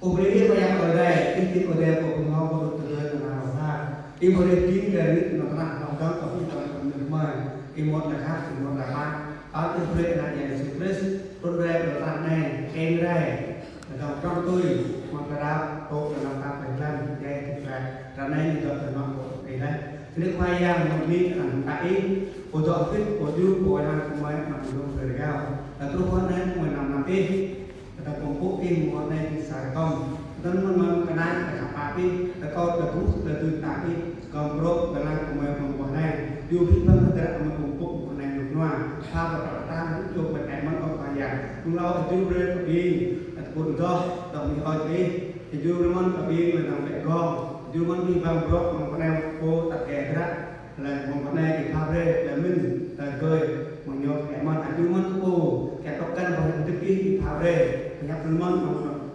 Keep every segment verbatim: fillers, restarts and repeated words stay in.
Ơ brơi ih Khua Yang Adai, ih jing Adai pô pơhmutu pô đuč tơlơi tơnap tơnap. Ih brơi jing Adai rĭm čô tơnap tơnap, tơlơi tơnap tơnap. Ih mơ̆n tơlơi khăp, ih mơ̆n tơlơi pap. Pap ih brơi Ană Yang Yêsu Krist, rŭt rai ƀơi lŏn tơnah anai, keng rai. Lơdang prŏng tui, mơ̆ng tơlơi đaŏ, tŏ lơdang tap ƀơi lŏn, jai tŭ rai. Ră anai ñu dŏ tơnap pô ih laih. Sĭt Khua Yang mơ̆ng ƀing ană ih, pô dŏ hơbĭt, pô djru, pô hlăng kơmơi, mă mơnơ̆ng brơi rơgao. Lơdang truh pơ anai, kơmơi anăm anăm ih. Kơ ta kơkuh pơpŭ ih mơguah anai ƀing sa rơkŏm. Kơtang mơ̆n mơ̆ng kơnai kơ ta khăp pap ih, ta kơkuh ta ƀuh ta tui ta ih, kơkuh brŏk kơ lăng kơmơi mơguah anai. Yua ƀing ƀing hơdră kơmơi kơkuh pơpŭ mơguah anai mơguah anua. Pha kơ ta kơtang rĭm čô kơmơi kơ mơ̆n ơ Khua Yang. Mơ̆ng hlâo ta djru brơi kơ ƀing, ta tơpŭt tơdŏ, dŏ mơ̆ng ih ôh ih. Ta djru brơi mơ̆n kơ ƀing lĕ nang bĕ gong. Ta djru mơ̆n ƀing ƀăng brŏk mơ̆ng kơnai pô ta kơ hơdră. Lĕ mơ̆ng kơnai ih pha brơi, lĕ mĭn, lĕ gơi, mơ̆ng ñu kơ mơ̆n, ăt yua mơ̆n kơ pô, kơ tŏk kăn ƀơi hơdip ih, ih pha brơi, pơhiăp mơ̆n mơ̆ng,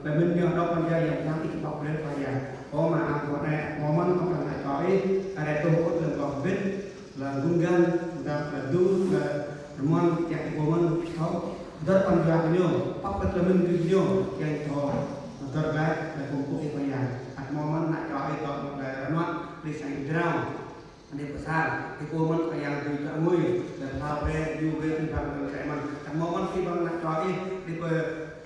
lĕ mĭn ñu dŏ kăn jai yang jang ih pha brơi Khua Yang. Ơ Ama, mơ̆ng kơnai, mơ̆ng mơ̆n kơ kăn ăt čô ih, kơ rai tơhŭt lĕ kơ hơbĭt, lĕ gŭn găn, lĕ, lĕ dŭ, lĕ rơmơ̆n, kiăng ih pô mơ̆n, thâo, dŏ kăn jua kơ ñu, pap pơ̆t lĕ mĭn kơ ñu, kiăng thâo, dŏ glăi, lĕ kơkuh pơpŭ ih Khua Yang. Ăt mơ̆ng mơ̆n, ană čô ih dŏ, lĕ rơmơ̆n, rĭm sang ih jrao. Anai pơsal, ih pô mơ̆n Khua Yang dưi čang ngui, lĕ hlâo brơi, yua brơi ƀing ƀăng lĕ kơ mơ̆n. Kăn mơ̆ng mơ̆n ƀing ƀăng ană čô ih, ih pô,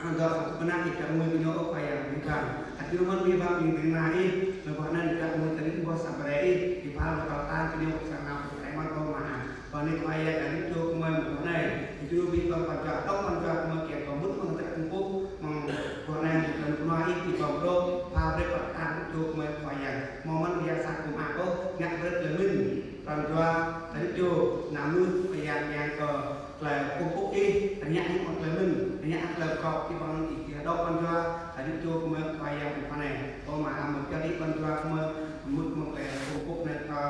ang dŏ sa tŭ kơnang ih čang ngui kơ ñu ơ Khua Yang ƀing ƀăng. Kăn yua mơ̆n ƀing ƀăng ƀing ƀing ană ih, lĕ ƀuh anŭn čang ngui tơlơi ƀuh sa brơi ih, ih pha lĕ kơtang kơ ñu sang nao kơ mơ̆n ơ Ama. Ƀơi anai Khua Yang kơ rĭm čô kơmơi mơguah anai, ih djru ƀing ƀăng pran jua, tŏng pran jua kơmơi kiăng kơ mŭt mơ̆ng tơlơi kơkuh pơpŭ, mơ̆ng ƀuh anai mơ̆ng tơlơi mơguah anai ih, ih pơm brŏk, pha brơi kơtang rĭm čô kơmơi Khua Yang. Mơ̆ng mơ̆n yang sa kơkuh pơpŭ, ngă brơi tơlơi mĭn. Pran jua, ta rĭm čô, anăm mơ̆, Khua Yang, Yang kơ, tơlơi kơkuh pơpŭ ih, tơña ih mơ̆ng tơlơi mĭn, tơña ih tơlơi kâo, ih ƀăng ih kiăng dŏ pran jua, ta rĭm čô kơmơi Khua Yang ƀing phara anai. Ơ Ama, mơ̆ng čar ih pran jua kơmơi, mŭt mơ̆ng tơlơi kơkuh pơpŭ anai kơ,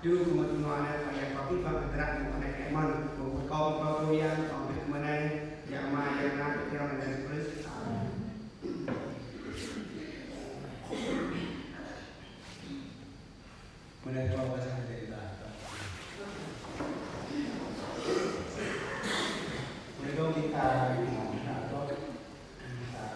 djru kơmơi tơnua anai, Khua Yang kơ ƀing ƀăng hơdră mơ̆ng phara anai kơ mơ̆n, mơ̆ng kâo, mơ̆ng kâo, Khua Yang, kâo ƀing kơmơi anai, Yang Ama, Yang Ană, Yang Yang Yêsu Krist. Amen. Mơ̆ng anai kâo pơsang dêh ta. Mơ̆ng anai kâo ƀing ta, ƀing ta, ƀing ta, ƀing ta, ƀing ta, ƀing ta,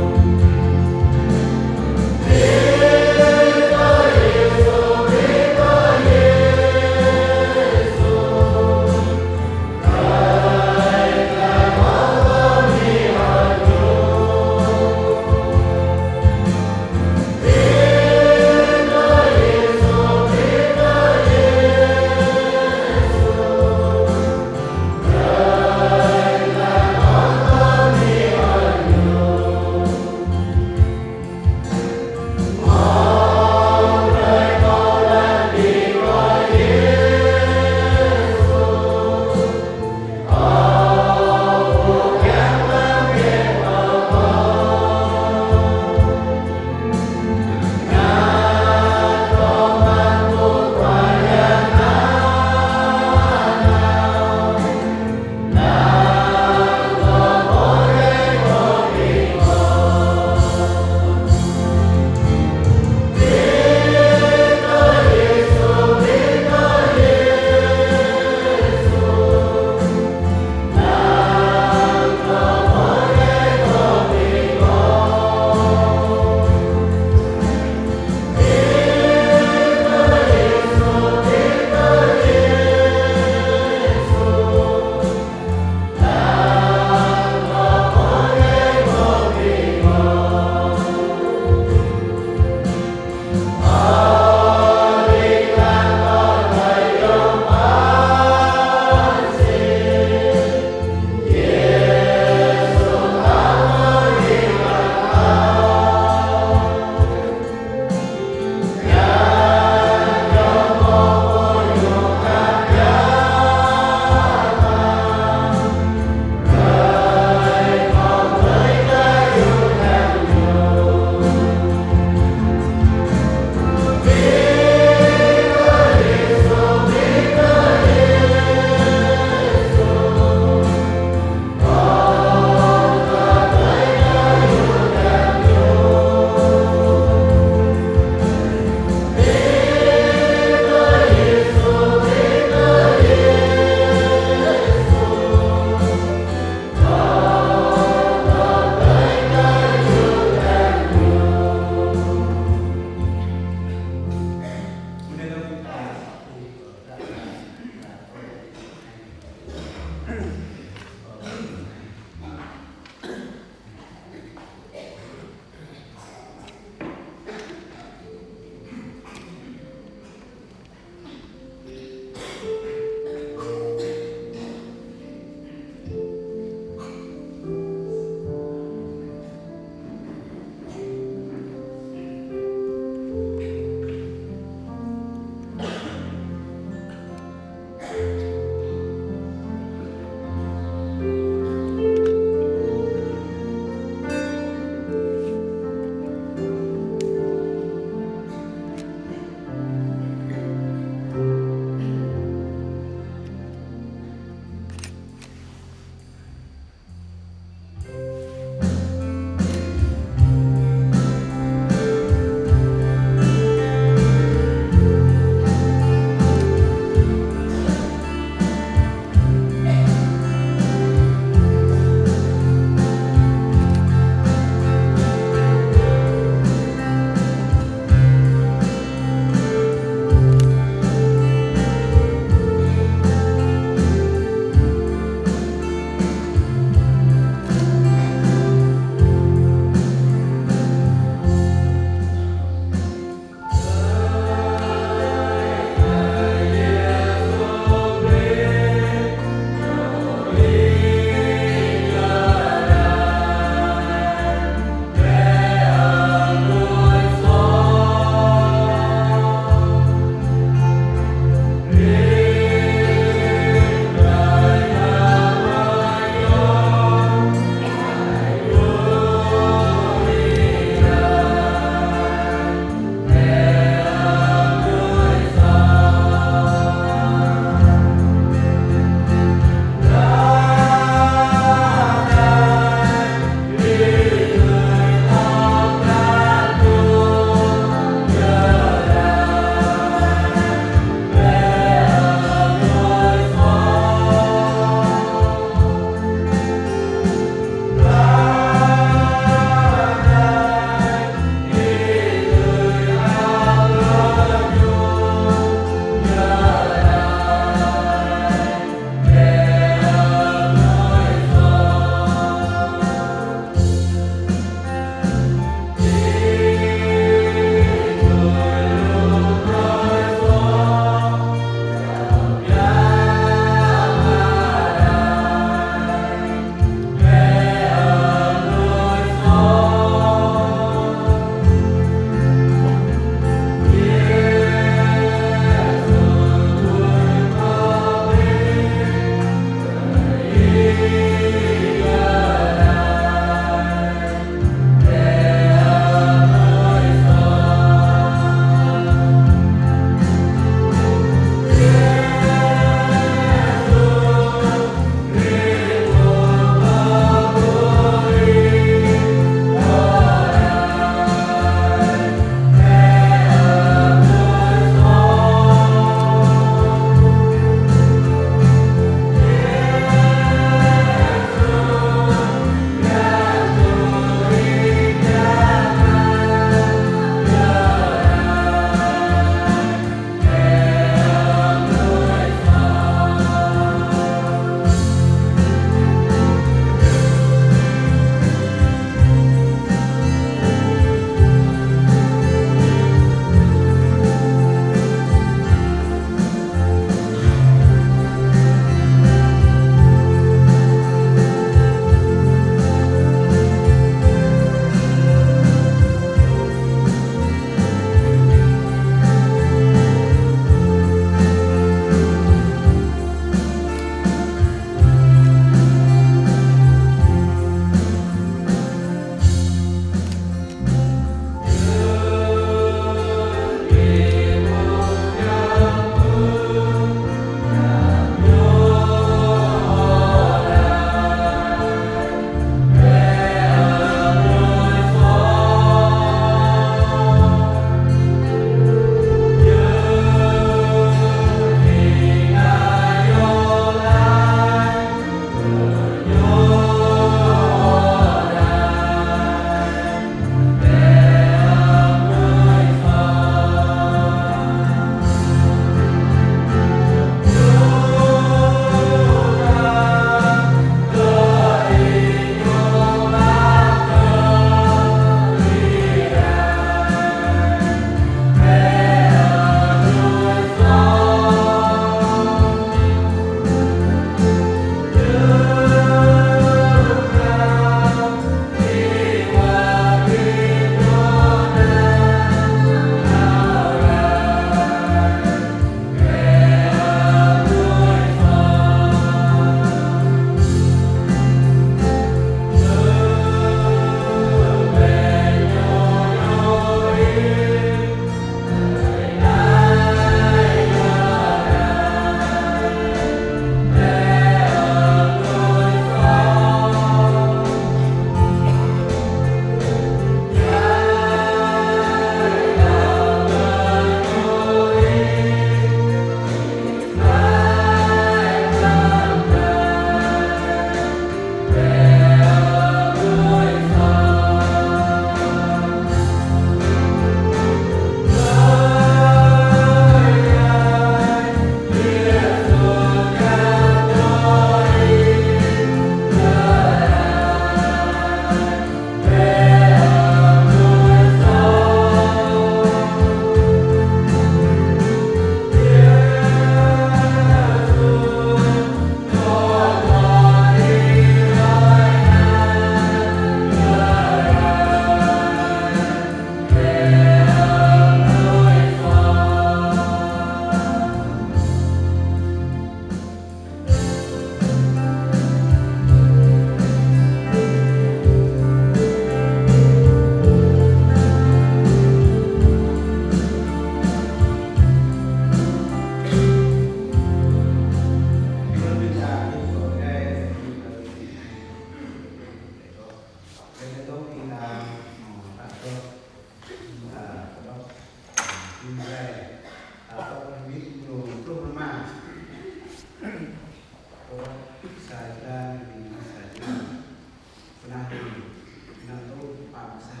Năm tuk pă sa.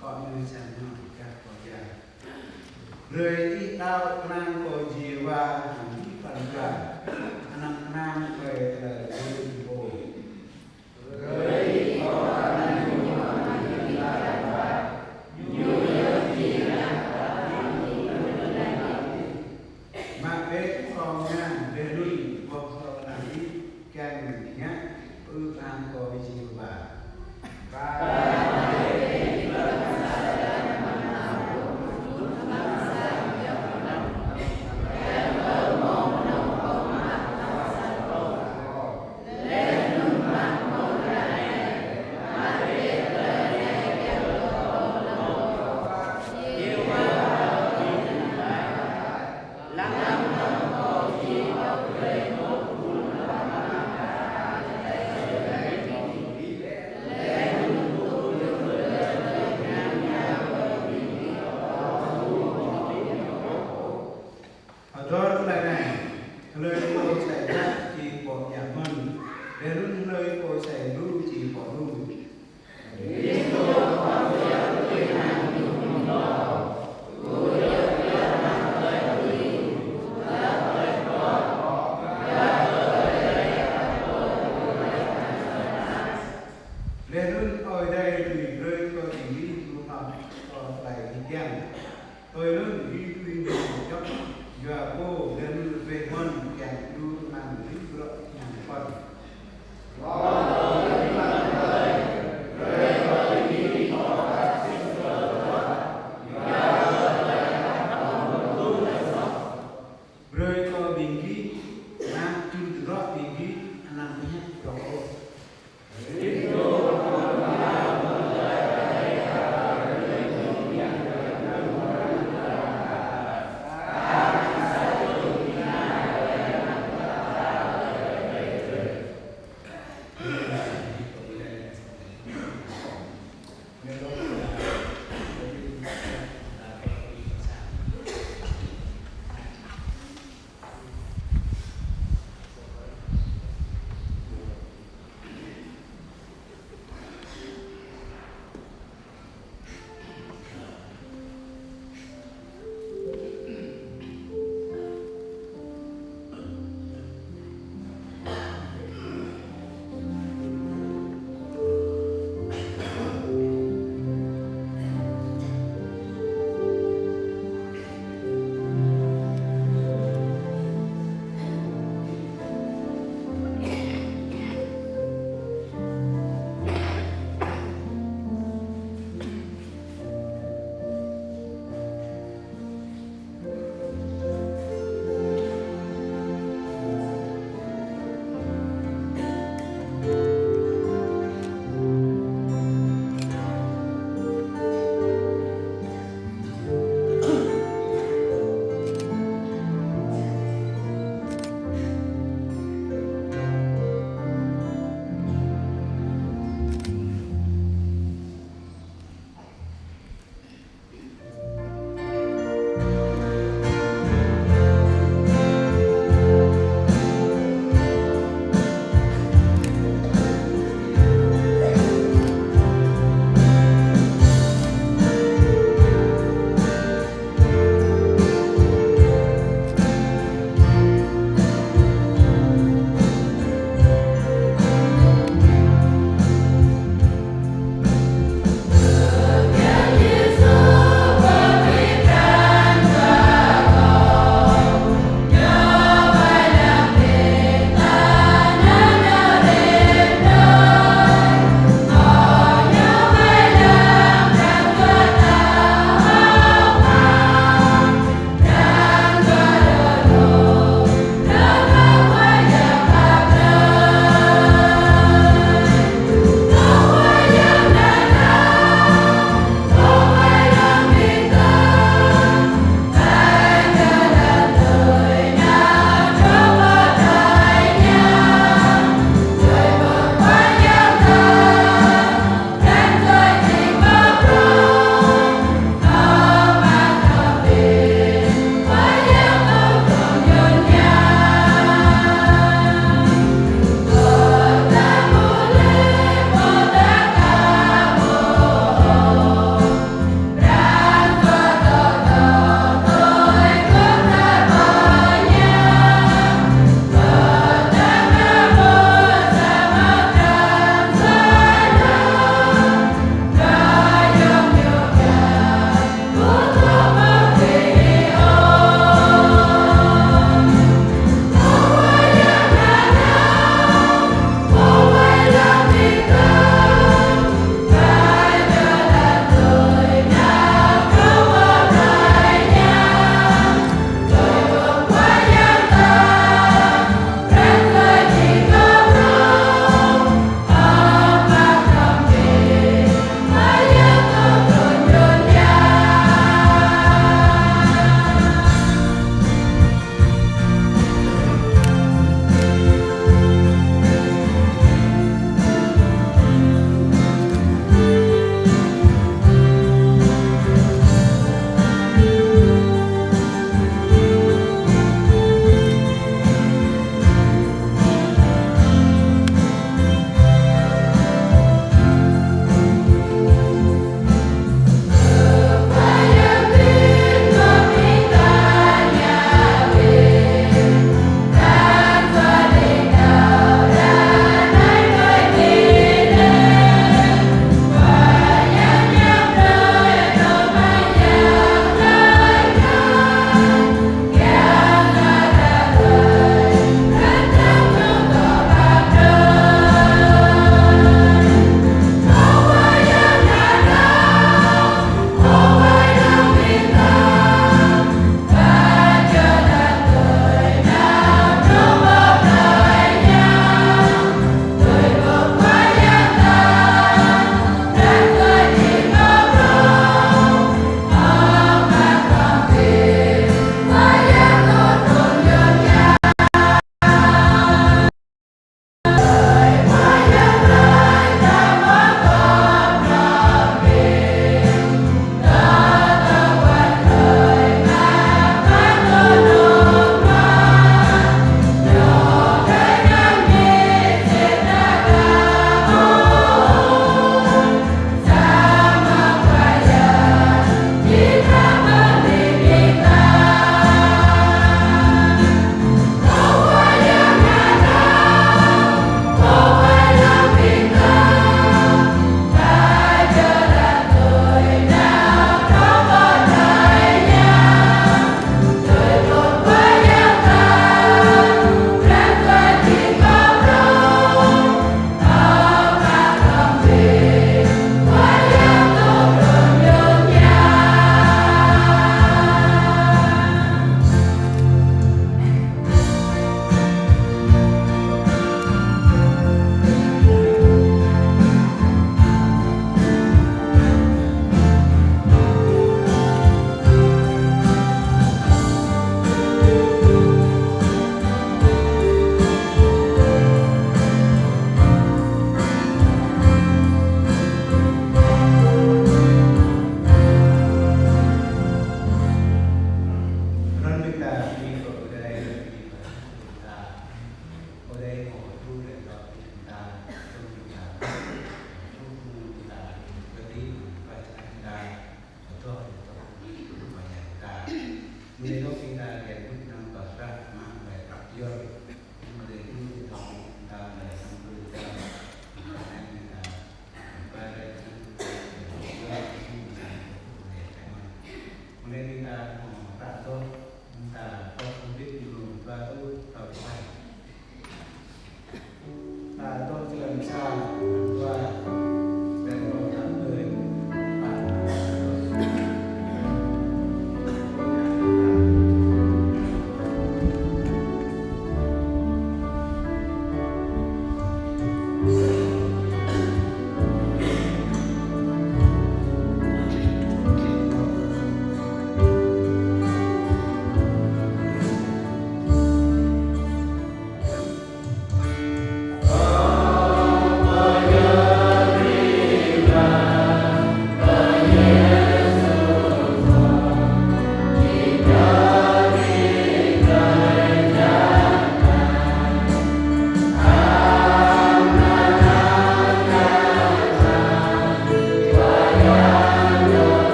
Kơ ñu sa ñu gah kơ ia. Brơi ih đaŏ kơnang kơ Yêhôwa hăng abih pran jua, anăm kơnang kơ tơlơi lui ih pô. Mă bĕ kơ ngan, bĕ lui, boh kơ nang ih, kiăng ngă ư ang kơ Yêhôwa. Hơdơr tơlơi anai, tơlơi pô sai djă̱ či pơhiăp mơ̆n, laih anŭn tơlơi pô sai lu či pơlu. Laih anŭn Ơi Adai dưi brơi kơ ƀing gih lu hloh kơ tơlơi ih kiăng. Tui anŭn gih dưi hmâo djŏp yua pô laih anŭn rơbeh mơ̆n kiăng lu amăng rĭm bruă hiam pơ̆n. Brơi kơ ƀing gih, anăm čun tơdruă ƀing gih, anăm hiăp dŏ ôh.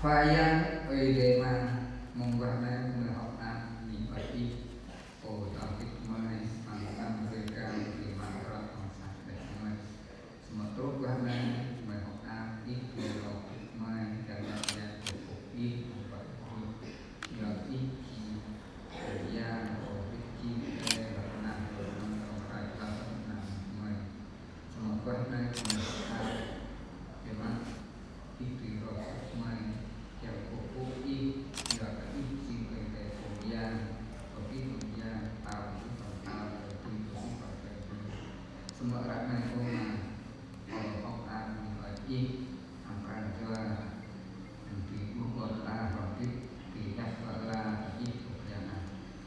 Ơi Yang, ơi Adai mơ̆ng guah anai gơmơi hơ̆k mơak ƀing ơi Ih, pô tơlơi hơdip gơmơi, amăng anăn rơkâo kơ mơak rơ̆k hăng sa đeh gơmơi. Samơ̆ truh guah anai gơmơi hơ̆k mơak Ih dưi rŏk hơdip gơmơi, kiăng kơ Yang kơkuh Ih, hăng pơpŭ Ih, yua Ih jing Khua Yang, pô hơdip jing Ơi Adai, lơ̆m anăn, lơ̆m anăn, lơ̆m rai lơ̆m anăn gơmơi. Samơ̆ guah anai gơmơi hơ̆k mơak, biă mă Ih dưi rŏk hơdip gơmơi, kiăng kơkuh Ih, yua kơ Ih jing Ơi Adai Khua Yang, kơ Ih Khua Yang, pơtao kơ ƀing pơtao, kơ tui kơ ƀing pơtao. Samơ̆ ră anai kâo mơ̆n, kâo hơ̆k mơak ƀing ơi Ih, hăng pran jua, hăng tui ƀuh ƀô̆ ta hơdip, tui yap ƀô̆ ta hơdip, Khua Yang ah.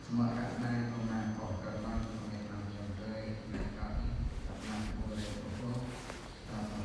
Samơ̆ ră anai kâo mơ̆n, kâo kơmơi, kâo mơ̆n, kâo mơ̆n, kâo mơ̆n, kâo mơ̆n, kâo mơ̆n,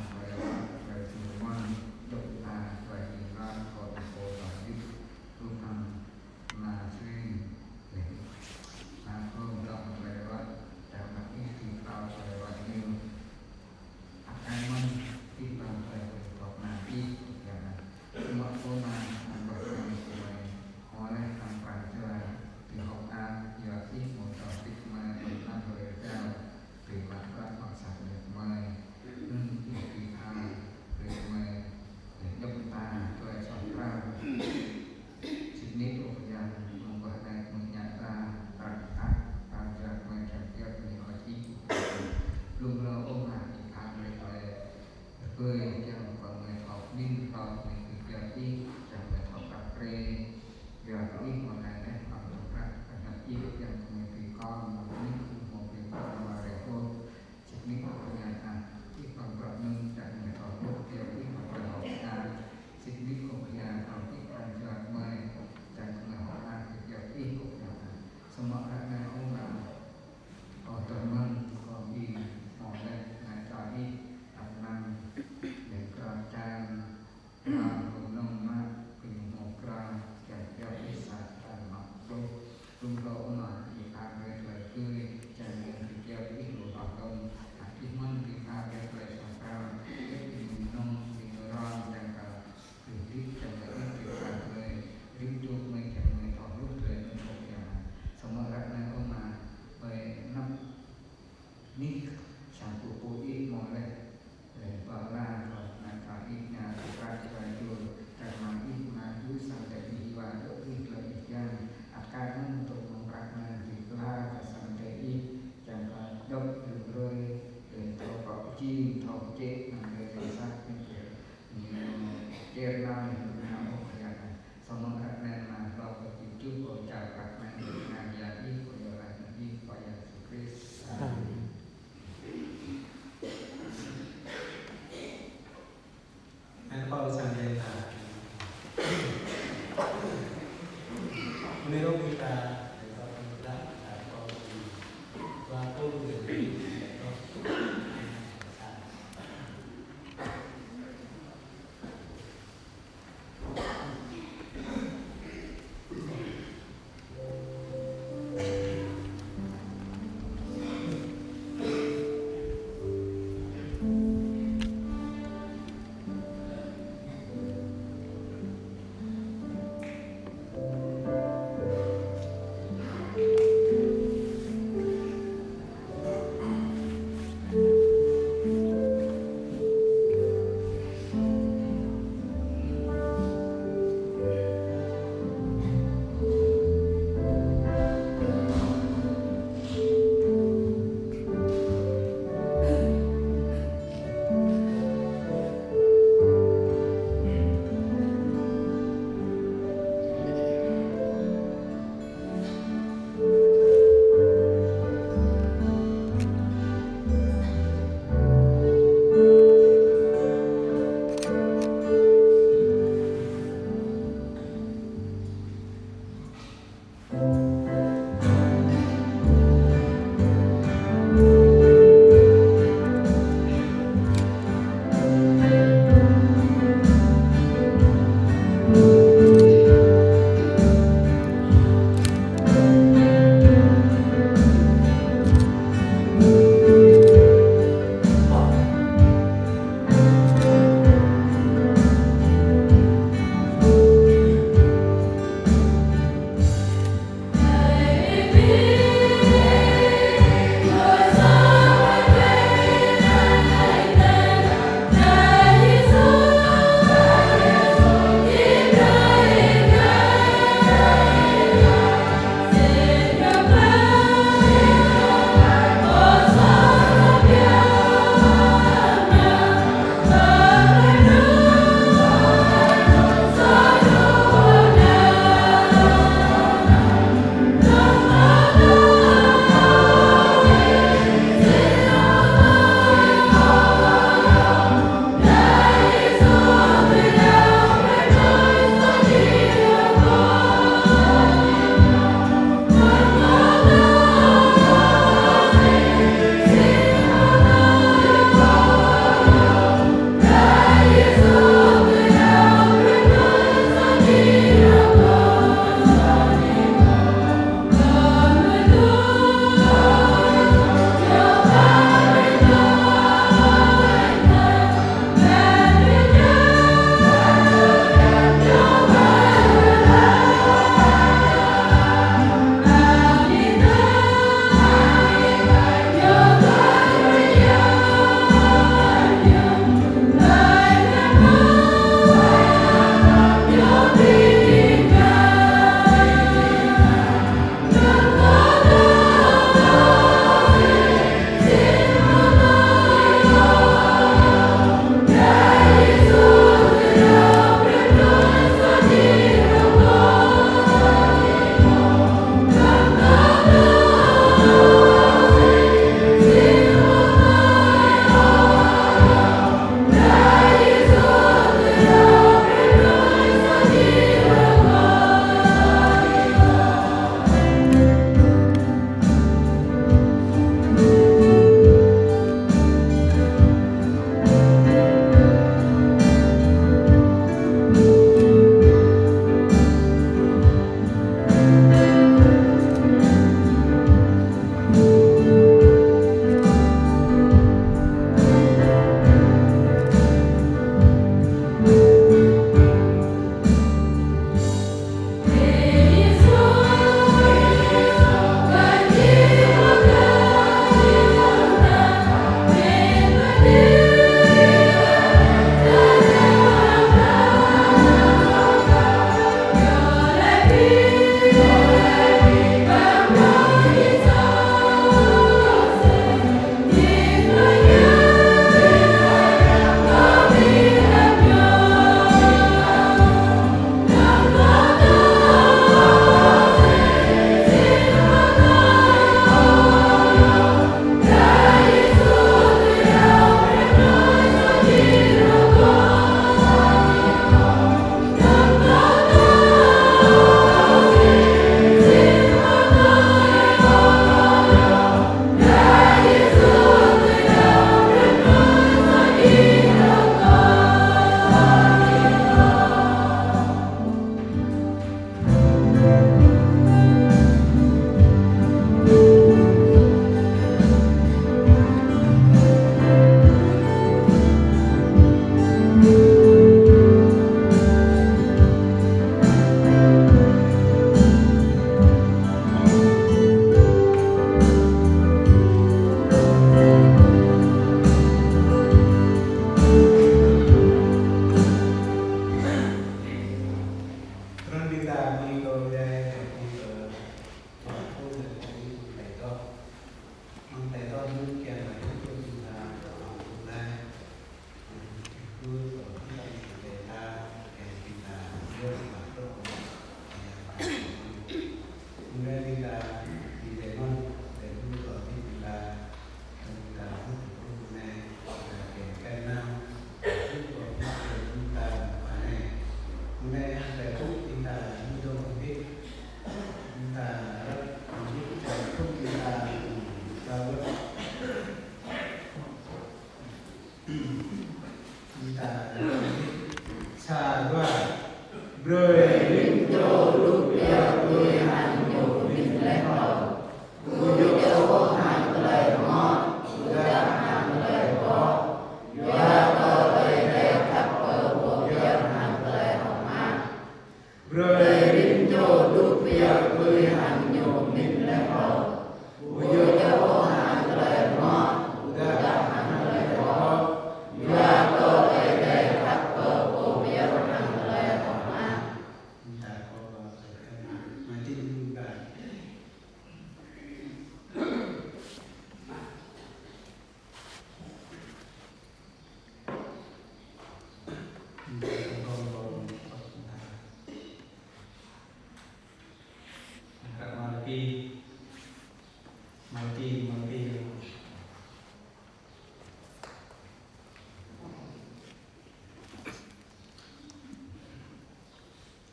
Malaki, Malaki.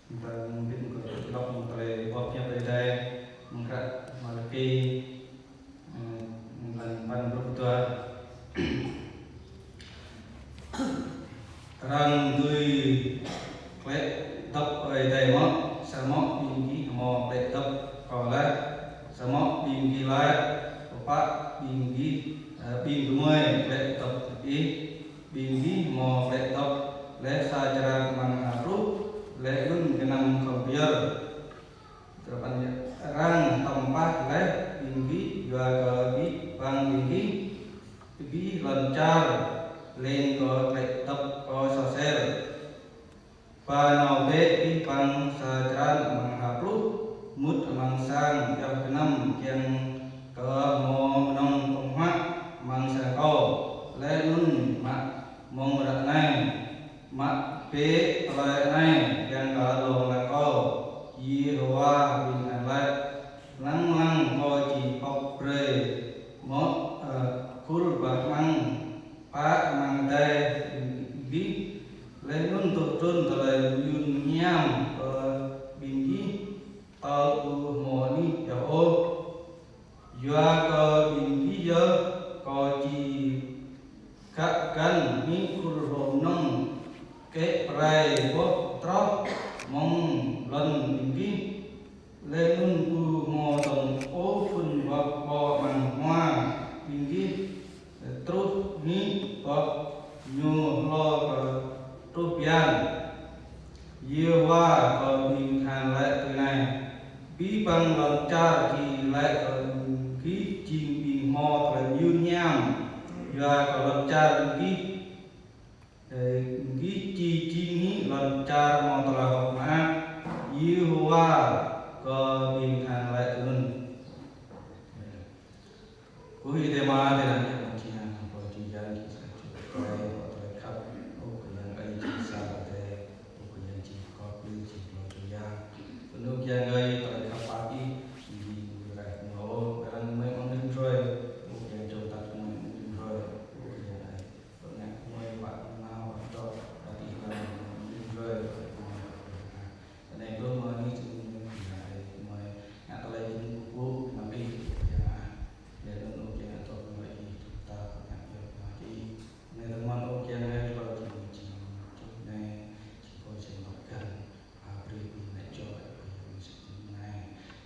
Ƀing ta mơ̆ng ƀing kơ lŏk mơ̆ng tơlơi boh hiăp Ơi Adai, mơ̆ng hră Malaki, ơ, mơ̆ng lăn păn pluh dua. Arăng dưi klĕ dŏp Ơi Adai mơ̆? Samơ̆ ƀing gih hmâo klĕ dŏp Kâo laih. Samơ̆ ƀing gih laĭ: Pơpă ƀing gih, ơ, ƀing gơmơi klĕ dŏp ih? Ƀing gih hmâo klĕ dŏp laih sa črăn amăng ha pluh, laih anŭn gơnam khŏm pơyơr. Arăng tơmpah laih ƀing gih, yua kơ abih bang ƀing gih abih lŏn čar, leng kơ klĕ dŏp Kâo soh sel. Ba nao bĕ abih bang sa črăn amăng ha pluh, mŭt amăng sang pioh gơnam kiăng kơ hmâo mơnơ̆ng ƀơ̆ng huă amăng sang Kâo, laih anŭn mă mơ̆ng ră anai. Mă bĕ tơlơi anai kiăng kơ lông lăng Kâo, Yêhôwa ƀing than laĭ. Lăng lăng Kâo či pŏk brơi mơ̆, ơ, khul bah amăng pă amăng adai ƀing gih, laih anŭn tuh trŭn tơlơi mơyun hiam kơ ƀing gih, tơl ƀu hmâo anih pioh ôh. Yua kơ ƀing gih yơh Kâo či gak găn hĭ khul hlô mơnơ̆ng kĕ pơrai boh troh mơ̆ng lŏn ƀing gih. Laih anŭn ƀu hmâo dơ̆ng ôh phŭn boh pô amăng hmua ƀing gih truh hĭ boh ñu hlô kơ truh bơyan. Yêhôwa kơ ƀing than laĭ tui anai: Abih bang lŏn čar či laĭ kơ gih jing ƀing hmâo tơlơi mơyun hiam, yua kơ lŏn čar gih, ơ, gih či jing hĭ lŏn čar hmâo tơlơi hơ̆k mơak. Yêhôwa kơ ƀing than laĭ tui anŭn. Ơ, Ơi Adai mơ̆, tơlơi hiam mơ̆ či nang, Ơi Adai či jing, či sa čô tơlơi, tơlơi khăp, Ơi Adai či sa tơlơi, Ơi Adai či kơkuh, či glô či yang. Tơnŭk yang ơi, tơlơi khăp pap ih, či rai mơ̆, arăng mơ̆ng mơ̆ng rin hrơi, Ơi Adai čơ̆ tăk mơ̆ng rin hrơi, Ơi Adai. Bơngăt mơi wă nao wă dŏ, wă tih lăng mơ̆ng rin hrơi, Ơi Adai. Anai glông mơ̆ ni jing mơi, mơi ngă tơlơi jing pơpŭ, ngă ƀing yang ah. Laih anŭn Ơi Adai ngă tŏk mơi ih, tŭ ta ngă yơh mă ih. Anai tơmăn Ơi Adai ngă tơlơi jing jing, tŭ anai, jing kơ jing lăp găn, a brơi ƀing ngă čô, ƀing yang mơsĭt jing anai.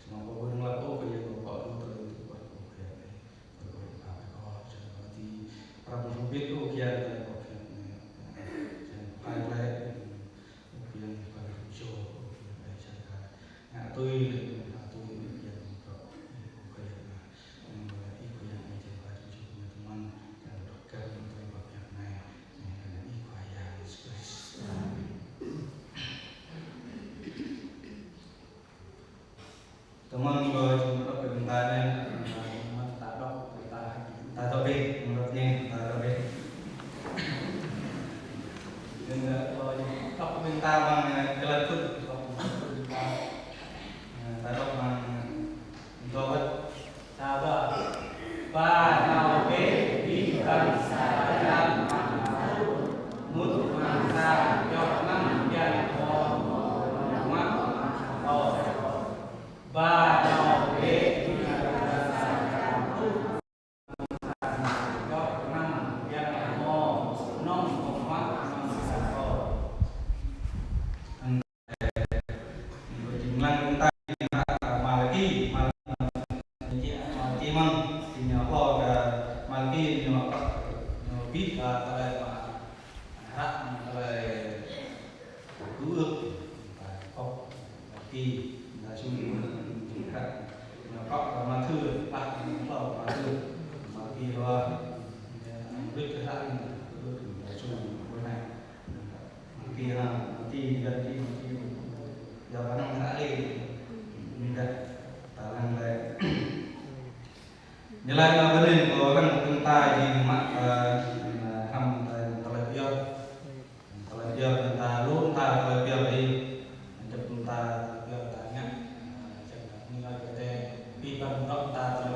Jing mă pơpŭ lăp Ơi Adai kơ pơpŭ tơlơi tŭ pơpŭ Ơi Adai. Ơi Adai pap kơ jing kơ ti, prap hơbĭt Ơi Adai tơlơi pơpŭ anai. Jing pai tơlơi, Ơ Khua Yang, Khua Yang rơjô, Ơ Khua Yang Ơi Adai. Ngă tui, ngă tui, Ơ Khua Yang rơjô, Ơ Khua Yang ah. Ơ Khua Yang Ơi Adai, Khua Yang rơjô, Khua Yang tơmăn, Yang rơkâo, Yang tơlơi pơhiăp anai. Ơ Khua Yang Yêsu Krist. Amen. Tơmăn kơ jing dŏ ƀing ta anai, tơmăn ta dŏ ƀing ta, ta dŏ ƀing, mơ̆ng dŏ ƀing, ta dŏ ƀing. Ƀing ta dŏ ƀing ta amăng, ơ, tơlơi tŭ, dŏ ƀing ta. Ơ, ta dŏ amăng, ơ, dŏ ƀing ta dŏ. Ba nao bĕ abih bang sa črăn amăng ha pluh, mŭt amăng sang pioh gơnam kiăng kơ hmâo mơnơ̆ng ƀơ̆ng huă amăng sang Kâo. Ba nao bĕ abih bang sa črăn pluh, mŭt amăng sang pioh gơnam kiăng kơ hmâo mơnơ̆ng ƀơ̆ng huă amăng sang Kâo. Jing lăng ƀing ta, Malaki, Malaki, Malaki mơ̆n, jing ñu pô kơ Malaki ñu pô, ñu ƀuh kơ tơlơi mă hră, tơlơi tŭ ưh, ta pŏk, Malaki, ta sum, jing hră, ñu pŏk kơ Mathiơ, păh, ñu pŏk Mathiơ, Malaki hua, ñu ƀuh kơ hră, ñu tŭ ưh, ta sum, pô anai. Mơ̆ng ti ha, mơ̆ng ti, mơ̆ng ti, mơ̆ng ti. Yua kơ anŭn hră lĕ. Mơ̆ng ta, ta lăng lĕ. Ñu laĭ anŭn bơnê kơ lăng ƀing ta jing mă, ơ, hrăm ta tơlơi pioh. Tơlơi pioh ta lu ta tơlơi pioh ih. Anŭn ta tơlơi pioh ta ngă. Ơ, čang ta ngă kơ te. Pi păng dŏ ta tơlơi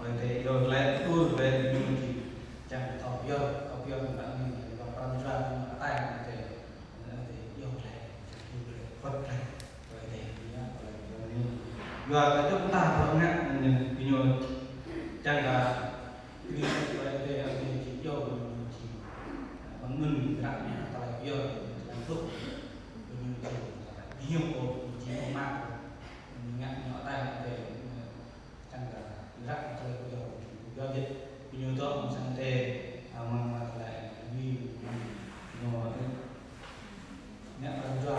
Ơi Adai iâu glaĭ, ur glaĭ, ñu či čang thâo pơyơr, thâo pơyơr anŭn, ñu pran jua, ñu hơtai Ơi Adai. Anŭn Ơi Adai iâu glaĭ, iâu glaĭ, wơ̆t glaĭ. Ơi Adai ñu, Ơi Adai ñu. Yua kơ djŏp mơta bruă ngă, anŭn ñu čang kơ Ơi Adai, Ơi Adai či iâu, ñu či, ƀing anŭn ră anai tơlơi pơyơr, ñu či lăng truh. Ñu či, ñu či mơ̆ mă, ñu ngă ñu hơtai Ơi Adai, čang kơ ră tơlơi pơyơr, pơyơr jĕ. Ñu dŏ mơ̆ng sang Ơi Adai, amăng tơlơi ñu, ñu, ñu, ngă pran jua,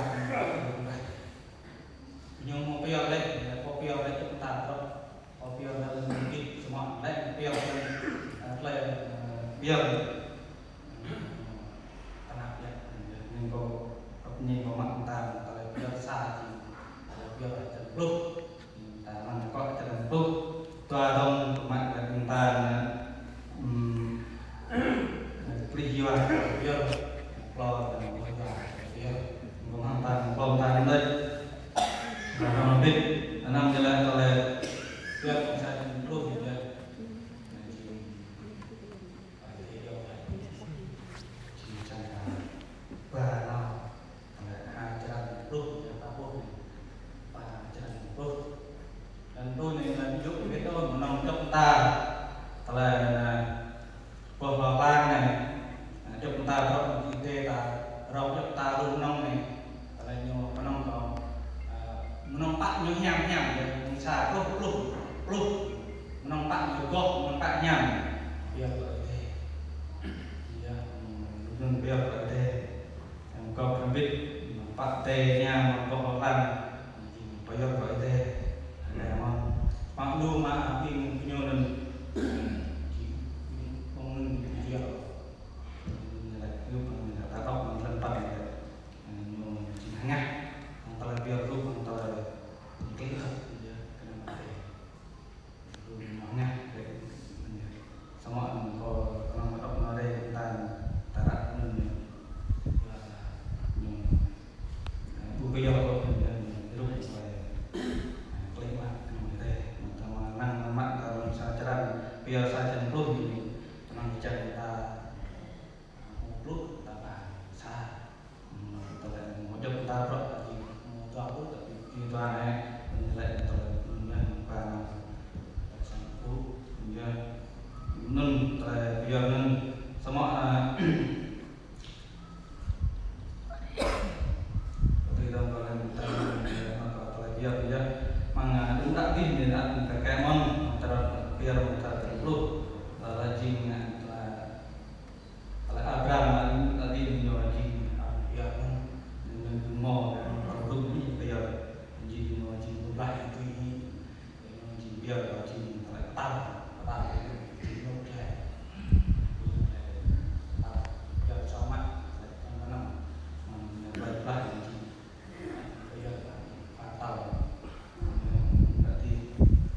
ñu mơ̆ pơyơr lĕ, pô pơyơr lĕ djŏp mơta bruă. Pô pơyơr lĕ lơ̆m ƀit samơ̆ lĕ pơyơr lĕ, ơ, tơlơi, ơ, pơyơr. Tơnap yơh, ñu kâo, kâo ñu kâo mă mơta tơlơi pơyơr sa či, tơlơi pơyơr črăn pluh. Ta lăng kâo črăn pluh. Dua dong kâo mă lĕ mơta, ưm, Klih yua pơyơr, klô tơnăng yua pơyơr. Kâo mă mơta, klô mơta anŭn đôč. Anŭn ƀit, anŭn jơlan tơlơi pơyơr sa črăn pluh yơh. Či čang kơ ba nao. Tơlơi ha črăn pluh, črăn pluh anai. Ba črăn pluh. Črăn pluh anai lĕ yua kơ ƀiă đôč mơnơ̆ng djŏp mơta. Tơlơi anai, boh hloh lăng anai. Djŏp mơta rŏng či tê ta, rŏng djŏp mơta rŭng mơnơ̆ng anai. Tơlơi ñu mơnơ̆ng kâo, ơ, mơnơ̆ng pă ñu hiam hiam, yơh, mơnơ̆ng sa pluh, pluh, pluh. Mơnơ̆ng pă ñu rơgoh, mơnơ̆ng pă hiam. Yơh, kơ Ơi Adai. Yơh, mơnơ̆ng yơh kơ Ơi Adai. Yang gŏp hrŏm ƀĭt, pă tê ñu mơ̆ng boh hloh lăng, pơyơr kơ Ơi Adai. Adai mơ̆n. Mă lu mă ƀing ñu anŭn, či, ƀing anŭn či yơh. Ñu laĭ, ñu pơnơ̆ng ñu laĭ, ta đŏk mơ̆ng lăn păn ñu laĭ. Ñu či hơngah, hăng tơlơi pơyơr lu, hăng tơlơi klih khăp, yơh, kơ anăm Ơi Adai. Lu ñu ngă, samơ̆ anŭn kâo kơnơ̆ng mă đŏk anŭn rai, ta, ta ră anŭn ñu, ñu, ƀu kơ yua kâo anŭn ñu, ñu rŭk kâo, klih mă anŭn rai, ta mă năng mă ta lăng sa črăn, pơyơr sa črăn pluh ñu, kơnơ̆ng čang ta, pluh ta ba sa. Tơlơi mơ̆ djŏp mơta bruă ta či, mơ̆ dua pluh ta či, či dua anai, anŭn lĕ tơlơi anŭn yơh mơ̆ng ba anŭn. Tơlơi sang pơpŭ, anŭn yơh. Anŭn tơlơi pơyơr anŭn samơ̆, a, tui dong tơlơi mơta, mơ̆ng tơlơi pơyơr anŭn yơh. Mơ̆ng, a, đŭng đă dih anai, a, ta kơ mơ̆n, tơlơi pơyơr mơ̆ng tơlơi pluh, tơlơi jing, a, tơlơi Tơlơi Abram anŭn, anŭn ñu jing, a, pơyơr anŭn, ñu, ñu, ñu mơ̆, ñu pơrŭ ñu pơyơr, jing ñu jing pơblah tui ñu, ñu jing pơyơr, jing tơlơi pơtao, pơtao ñu jing ñu pơtao, pơyơr samơ̆, tơlơi pơtao anŭn, ñu pơblah ñu jing. Pơyơr, pơtao. Berarti,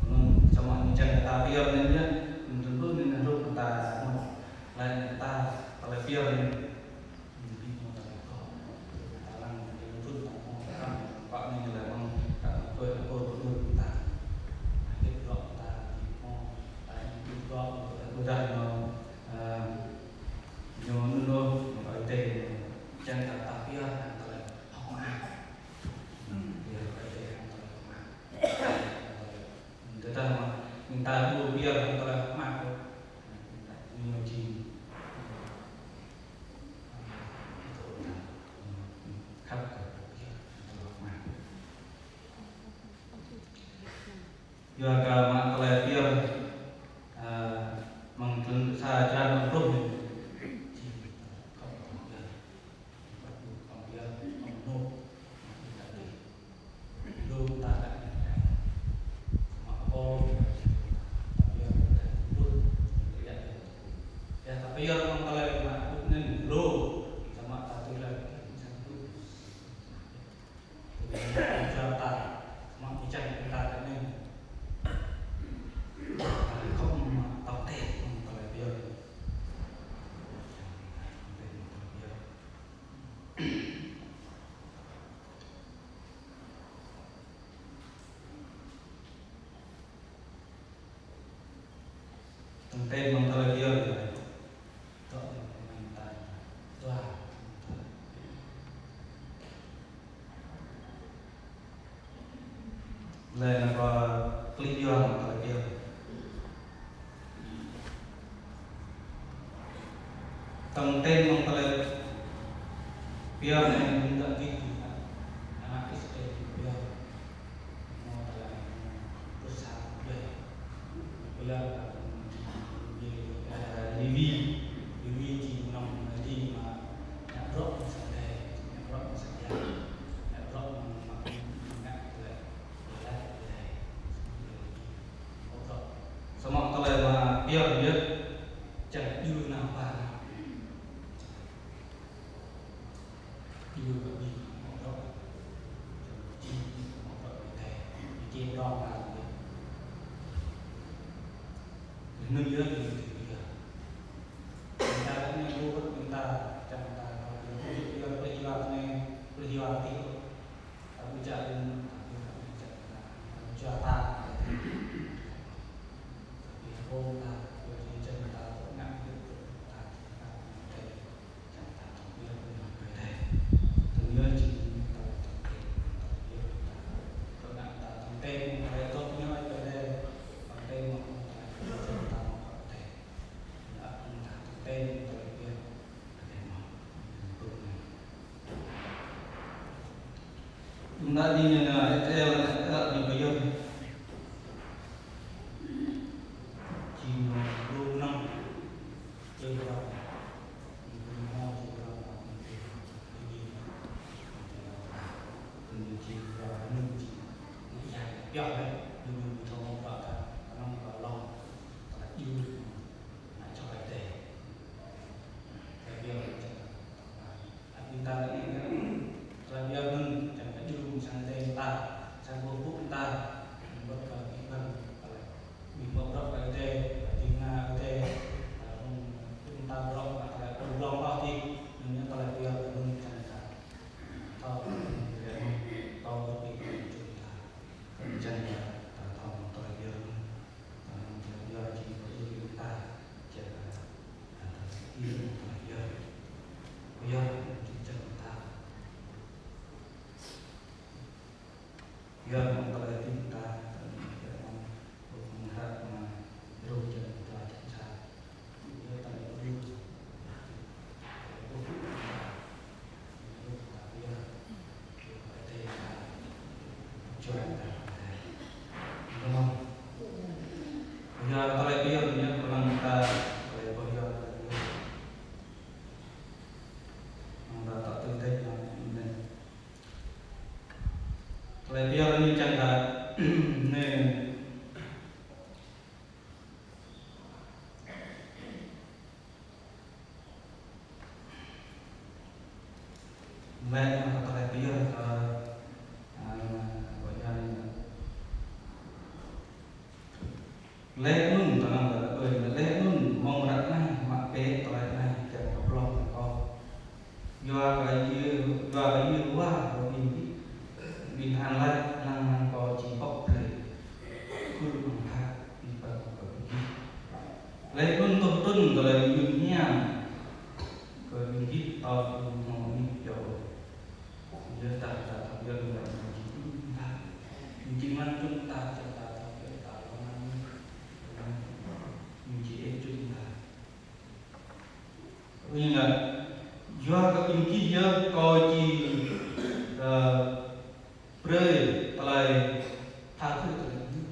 anŭn samơ̆ ñu čang ta pơyơr anŭn yơh, anŭn tơl anŭn hrup ta, anŭn, laĭ ta, tơlơi pơyơr anŭn. Anŭn ƀing ñu ta pơyơr. Ta lăng, anŭn tơl ta pơyơr, pă anŭn ñu laĭ mơ̆ng, ta pơyơr, ta pơyơr, ta. Kita pơyơr, ta, ta, ta, ta, ta, ta, ñu, anŭn, anŭn, ñu, Ơi Adai, čang ta, ta pơyơr, ta lăng, hơ̆k mơak. Hm, pơyơr Ơi Adai hăng tơlơi mơak. Tơdah mă, ƀing ta ƀu pơyơr hăng tơlơi mơak ôh. Ñu jing, khăp kơ pơyơr hăng tơlơi mơak. Yua kơ mă tơlơi pơyơr, ơ, mơ̆ng tơlơi sa črăn pluh. Tơ̆ng ten mơ̆ng tơlơi pơyơr. Dŏ mơ̆ng ta. Dua. Lĕ anŭn kơ klĭ yua mơ̆ng tơlơi pơyơr. Tơ̆ng ten mơ̆ng tơlơi pơyơr anai ƀing ta gih, ană Israel pơyơr. Mơ̆ng tơlơi pơsat pơyơr. Pơyơr, ơ, Lêwi, Lêwi či mơnơ̆ng Lêwi mă, ngă bruă mơ̆ng sang Ơi Adai, ngă bruă mơ̆ng sang Yang, ngă bruă mơ̆ng, mơ̆ng ngă tơlơi. Samơ̆ tơlơi mă pơyơr yơh, čang djru nao ba nao. Djru kơ ƀing mă bruă, či mă bruă Ơi Adai, či rong nao yơh. Anŭn yơh, yơh, yơh. Ƀing ta anai ƀu wơ̆t ƀing ta, čang ta, yơh, yơh, yơh, yơh, yơh. Ƀing ta ding ană Israel, ană Israel ƀing pơyơr. Či ñu lu năm, či ñu lu năm. Ƀing ta lĕ, ơ, tơlơi pơyơr anŭn, čang kơ djru mơ̆ng sang Ơi Adai ta, sang boh pŭk ta, ƀing wơ̆t kơ ƀing ƀing, tơlơi ƀing mă bruă kơ Ơi Adai, kơ ƀing ngă Ơi Adai, ơ, ƀing ta bruă mă tơlơi pơblŏng ôh dih, anŭn yơh tơlơi pơyơr anŭn čang ta. Thâo, tơlơi anŭn, tơlơi ƀing ƀing čang ta. Čang ta, ta thâo tơlơi pơyơr anŭn. Tơlơi pơyơr anai čang ta, anai. Lĕ anŭn tơlơi pơyơr, ơ, ơ, pơyơr anai. Lĕ anŭn, tơnăng lĕ, lĕ anŭn mơ̆ng ră anai mă bĕ tơlơi anai kiăng pơblŏng kơ kâo. Yua kơ Yêhôwa, yua kơ Yêhôwa, kơ ƀing, ƀing hăng laĭ, lăng mơ̆ng kâo či pŏk brơi khul amăng hlak, ƀing pơ̆k kơ ƀing gih. Lĕ anŭn tŏh trŭn tơlơi mơyun hiam kơ ƀing gih tơl ƀing hmâo anih pioh. Yua ta ta thâo pioh ƀing ta či trŭn ta. Ƀing či mơ̆n trŭn ta, či ta thâo pioh ta lŏm mơ̆n. Ƀing či ĕp trŭn ta. Ƀing ngă, yua kơ ƀing gih yơh kâo či, ơ, brơi tơlơi tha khư tơlơi mơyun.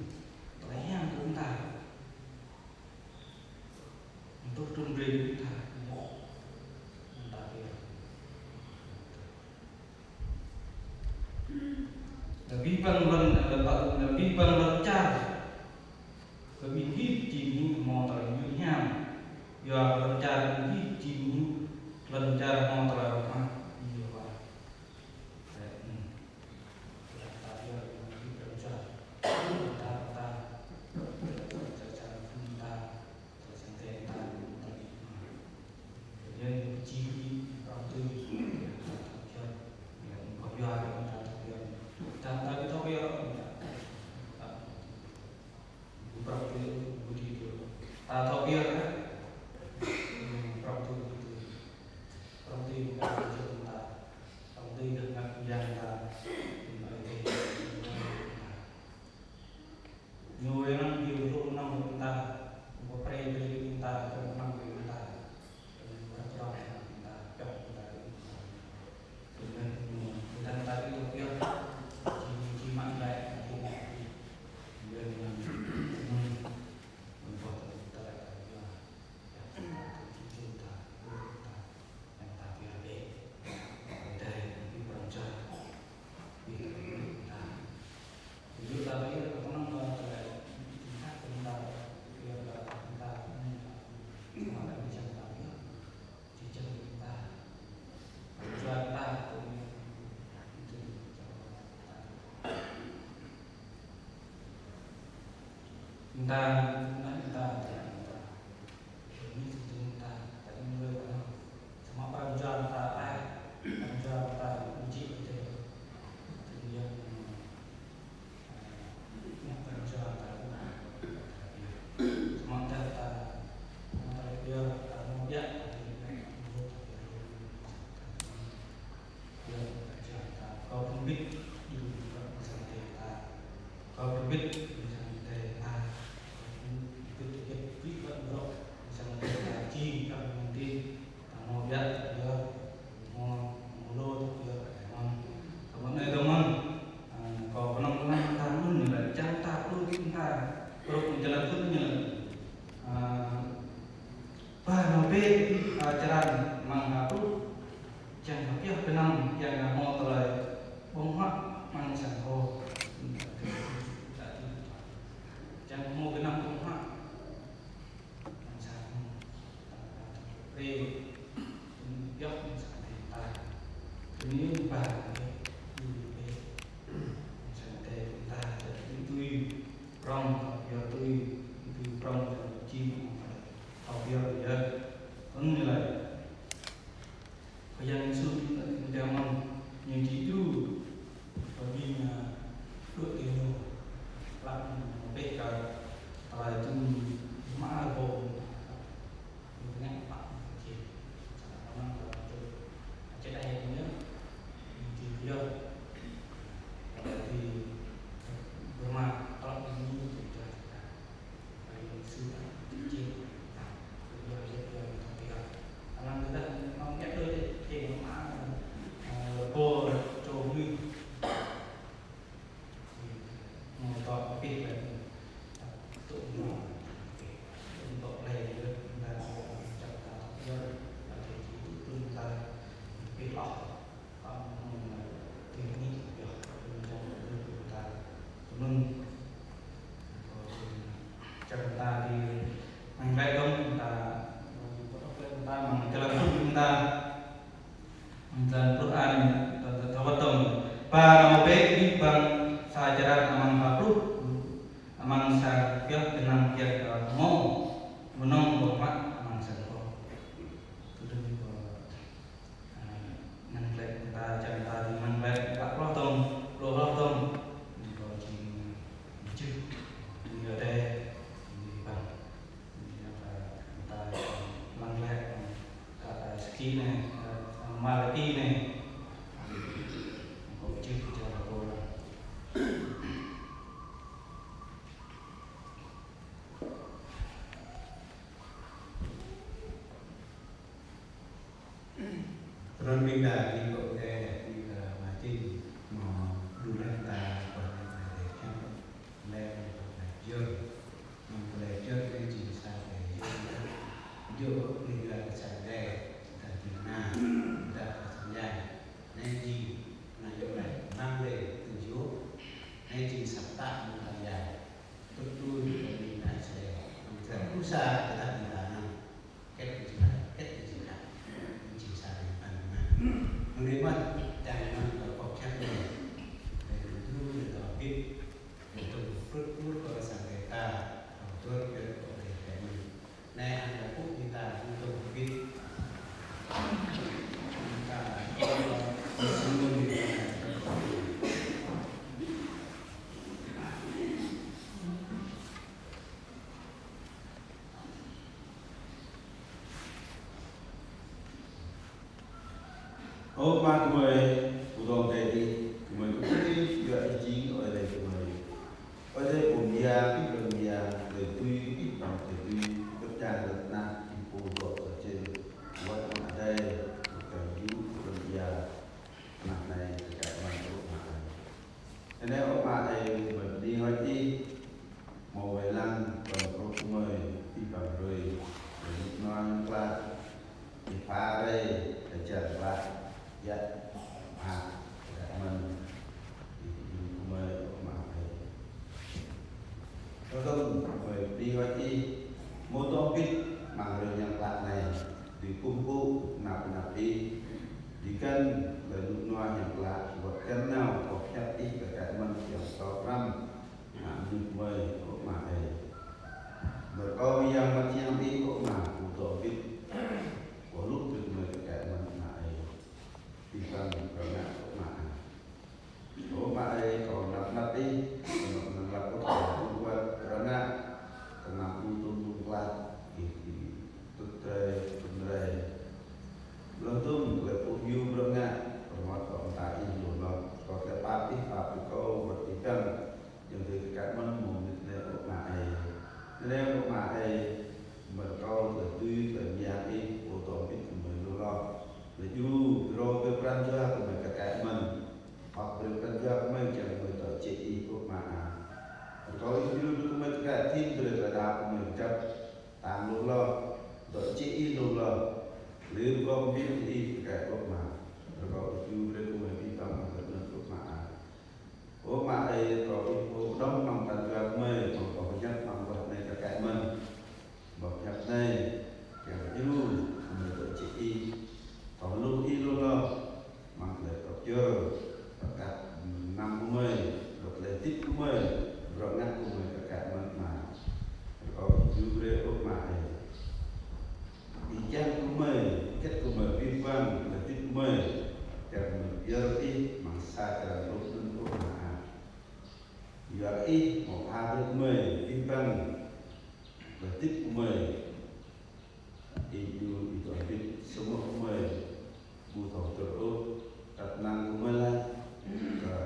Run rê ta mô. Ta pia. Abih bang lŏn, abih bang, abih bang lŏn čar. Kơ ƀing gih jing ñu hmâo tơlơi ñŭt hiam. Yua kơ lŏn čar ƀing gih jing ñu lŏn čar hmâo tơlơi rơmah. Yua. Lĕ, hmm. Lĕ ta yua kơ ƀing gih lŏn čar. Ta, ta, ta, ta, ta, ta, ta, ta, ta, Ñu wai lăng ƀing dŏ nao ƀing ta, ƀu prê brơi ƀing ta, kơ nao ƀing ta, kơ nao ƀing ta, kơ nao ƀing ta. Kơ nao ƀing ta ƀing ta, ƀing ta ƀing ta, ƀing ta, ƀing ta, ƀing ta, ƀing ta, ƀing ta, ƀing ta. Ƀing ta ƀing ta, ƀing ta, ƀing ta. Ƀing ta, ƀing ta, ƀing ta. Ini ƀing ta, ƀing ta. Samơ̆ pran jua ta ai, pran jua ta uji ƀing ta. Ƀing ta, ƀing ta, pran jua ta. Samơ̆ ta, ta, ta, ta, ta, Kâo pơƀit ƀing ta, kâo pơƀit ƀing sang Ơi Adai ta, kâo pơƀit ƀing ta, ƀing sang Ơi Adai ta, jing kâo mơ̆n ti, ta hmâo biă ta yơh, hmâo, hmâo lô ta yơh, kâo mơ̆n. Kâo mơ̆n, ơ, kâo mơ̆n, ơ, kâo pơnăng pơnăng ta mơ̆n ñu lĕ, čang ta pơƀit ƀing ta, kruh jơlan pun ñu lĕ. Ơ, Ba nao bĕ, ơ, črăn amăng ha pruh, čang hơpiah gơnam, kiăng hmâo tơlơi ƀơ̆ng huă amăng sang kâo. Čang hmâo gơnam ƀơ̆ng huă amăng sang kâo. Rê, hơpiah amăng sang kâo. Kơnơ̆ng ba nao bĕ, amăng sang kâo, ta čang tui, prong, hơpiah tui, tui prong, čang čim, Thâo pơyơr yơh. Anŭn ñu laĭ. Khua Yang Yêsu ƀing ta, ƀing ta mơ̆n, ñu či djru. Kơ ƀing, ơ, đuaĭ kơ ñu. Lăp ñu pĕ kơ tơlơi tŭ mă rơbâo. Ñu ngă pă ñu kơ či. Samơ̆ mơ̆n kơ čô. Čơđai ñu. Ñu či pơyơr. Tơlơi tŭ mă, tơlơi tŭ mă. Čang ta či mơ̆ng glaĭ dơ̆ng, ta mơ̆ng jơlan pluh dơ̆ng ta, mơ̆ng jơlan pluh anai, ta, ta, ta wơ̆t dơ̆ng. Ba nao bĕ abih bang sa črăn amăng ha pruh, amăng sang hơpiah gơnam kiăng kơ hmâo mơnơ̆ng ƀơ̆ng huă amăng sang kâo. Tui anŭn kâo Ơ, năng lĕ ta čang ta či năng lĕ pă hloh tơ̆ng, pluh hloh tơ̆ng. Ñu kâo či mơčih, ñu yơh dêh, ñu ƀăng. Ñu ta, ta năng lĕ, ta, ta ski anai, ta, ta Malaki anai. Ñu kâo mơčih, čang ta pô. Trŭn ƀing ta, ƀing kâo kơ, ƀing kơ Martin, mơ̆ đu lĕ ta, kơ lĕ ta lĕ čang, lĕ ta lĕ jơr, mơ̆ ta lĕ jơr kơ jing sa kơ jơr, jơr Ơ Ama gơmơi, pơdŏng tơlơi, gơmơi kơkuh yua Ih jing Ơi Adai gơmơi. Ơi Adai pô mơyang abih bang mơyang, tơlơi dưi abih bang tơlơi dưi, pơčah tơnah, Ih pô dŏ sa čô, wơ̆t Ama Adai, pơkă yua pô mơyang, tơnah anai tơkai mơ̆n ơ Ama ơi. Anai ơ Ama ơi, gơmơi bơni hơơč Ih, hmâo wai lăng, pơkŏn gơmơi, abih bang hrơi, tơlơi rơnŭk rơnua hăng klă, Ih pha rai, kơ čar klă, yă, mă, tơkai mơ̆n, Ih pơjing gơmơi ơ Ama ơi. Tơdang gơmơi bơni hơơč Ih, hmâo tŏ bit, amăng hrơi hiam klă anai, dưi kơkuh pơpŭ, anăp anăp Ih, dưi găn, tơlơi rơnŭk rơnua hiam klă, wơ̆t găn nao, boh hiăp Ih tơkai mơ̆n, kiăng tŏ pơhrăm, ană mơnuih gơmơi ơ Ama ơi. Rơkâo Yang Bơngăt Hiam Ih ơ Ama, pô tŏ bit, pô hluh brơi gơmơi tơkai mơ̆n Ama ơi. Abih bang rơngiă ơ Ama ơi. Ơ Ama ơi, kâo anăp anăp Ih, anŭn anŭn lăp kâo tơlơi tŭ wơ̆t rơngiă, tơnap lu tŭ lu klă, Ih dưi tŭ tơlơi, tŭ tơlơi. Lơ̆m tŭm tơlơi pơhiăp rơngiă, pơmơ̆t kâo mơta Ih lu lŏ, kâo tơlơi pap Ih pap kơ kâo wơ̆t abih bang, Yang dưi tơkai mơ̆n mơ̆ng mơnit anai ơ Ama ơi. Anai ơ Ama ơi, mơ̆n kâo tơlơi dưi tơlơi mơyang Ih, pô tŏ bit gơmơi lu lŏ. Lĕ djru, djru brơi pran jua gơmơi tơkai mơ̆n. Pap brơi pran jua gơmơi kiăng gơmơi dŏ jĕ Ih ơ Ama ơi. Mơ̆n kâo Ih djru brơi gơmơi tơkai, thim brơi tơlơi đaŏ gơmơi kơjăp, tang lu lŏ, dŏ jĕ Ih lu lŏ. Lơ̆m kâo pơmĭn Ih tơkai ơ Ama. Mơ̆n kâo Ih djru brơi gơmơi abih bang mơ̆n ơ Ama ơi. Ơ Ama ơi, kâo ih pơđŏm amăng pran jua gơmơi, kâo pơhiăp amăng boh hiăp anai tơkai mơ̆n. Boh hiăp anai, kiăng kơ djru, gơmơi dŏ jĕ ih, thâo hluh ih lu lŏ, amăng tơlơi pơyơr, pơkă mơnam gơmơi, ƀơi tơlơi hơdip gơmơi, bruă ngă gơmơi tơkai mơ̆n Ama. Kâo ih djru brơi ơ Ama ơi. Ih kiăng gơmơi, hơget gơmơi abih bang tơlơi hơdip gơmơi, kiăng gơmơi pơyơr ih amăng sa črăn hrup anŭn ơ Ama ah. Yua ih hmâo pha brơi gơmơi abih bang tơlơi hơdip gơmơi. Ih djru ih dŏ hơdip samơ̆ gơmơi ƀu thâo tơlơi ôh, tăp năng gơmơi laĭ kơ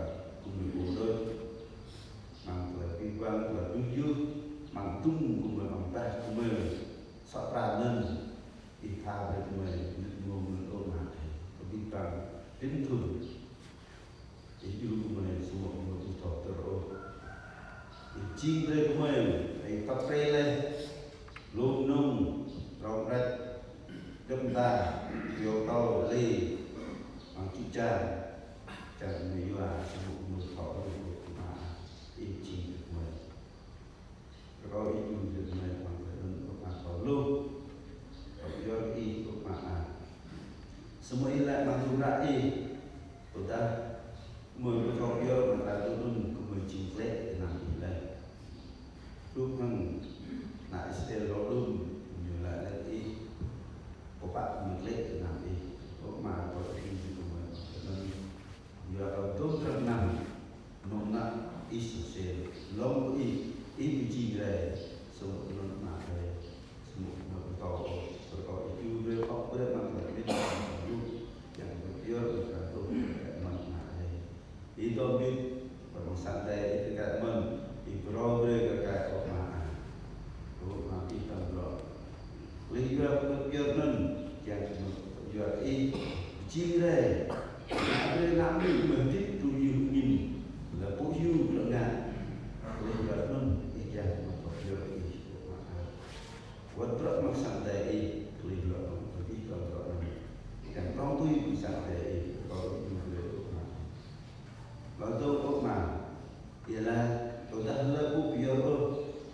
gơmơi ƀu đôč. Amăng tơlơi abih bang tơlơi tui yơh, amăng tŭm gơmơi, amăng bah gơmơi, sa pran anŭn, ih pha brơi gơmơi, mơnit mông anŭn ơ Ama ơi, abih bang, tĭn thŭn. Ih djru gơmơi, samơ̆ gơmơi ƀu thâo tơlơi ôh. Ih jing brơi gơmơi, ih pap brơi laih, lŏm nŏng, rŏng rĕč, djŏp mơta, pioh tâo, lê, amăng čư̆ čan, čang gơmơi yua, samơ̆ gơmơi ƀu thâo ôh, Ama ah, ih jing brơi gơmơi. Rơkâo ih djru brơi gơmơi amăng tơlơi anŭn ơ Ama thâo hluh. Thâo pơyơr ih ơ Ama ah. Samơ̆ ih laĭ amăng hră ih. Tơdah gơmơi ƀu thâo pơyơr amăng tơlơi anŭn gơmơi jing klĕ tơnap ih laih. Hrup hăng ană Israel rŏ đưm, gơmơi laĭ laih ih. Pơpă gơmơi klĕ tơnap ih. Ơ Ama, rơkâo ih djru brơi gơmơi amăng tơlơi anŭn. Yua kơ tŭm tơnap anŭn, nŏng ană Israel, lŏm kơ ih, ih ƀu jing rai, samơ̆ anŭn Ama ơi, samơ̆ gơmơi ƀu thâo, rơkâo ih djru brơi, pap brơi amăng tơlơi hơdip, kiăng gơmơi pơyơr, kiăng tŭ, tơkai mơ̆n Ama ơi. Ih dŏ hơbĭt, pơ amăng sang Ơi Adai ih tơkai mơ̆n, ih phrâo brơi kơ tơkai ơ Ama ah. Ơ Ama ih tơm rŏ. Laih yua kơ pơyơr anŭn, kiăng kơ yua kơ ih, jing rai. Ngă brơi ană mơnuih gơmơi hơdip tui yơh angin, lĕ pô yơh bruă ngă. Laih yua anŭn, ih kiăng kơ pơyơr ih, ơ Ama ah. Wơ̆t bruă amăng sang Ơi Adai ih, laih yua anŭn, ih tơm rŏ anŭn. Kiăng prŏng tui amăng sang Ơi Adai ih, rơkâo ih djru brơi ơ Ama. Lŏm tŭ ơ Ama, ih laĭ, tơdah hlơi ƀu pơyơr ôh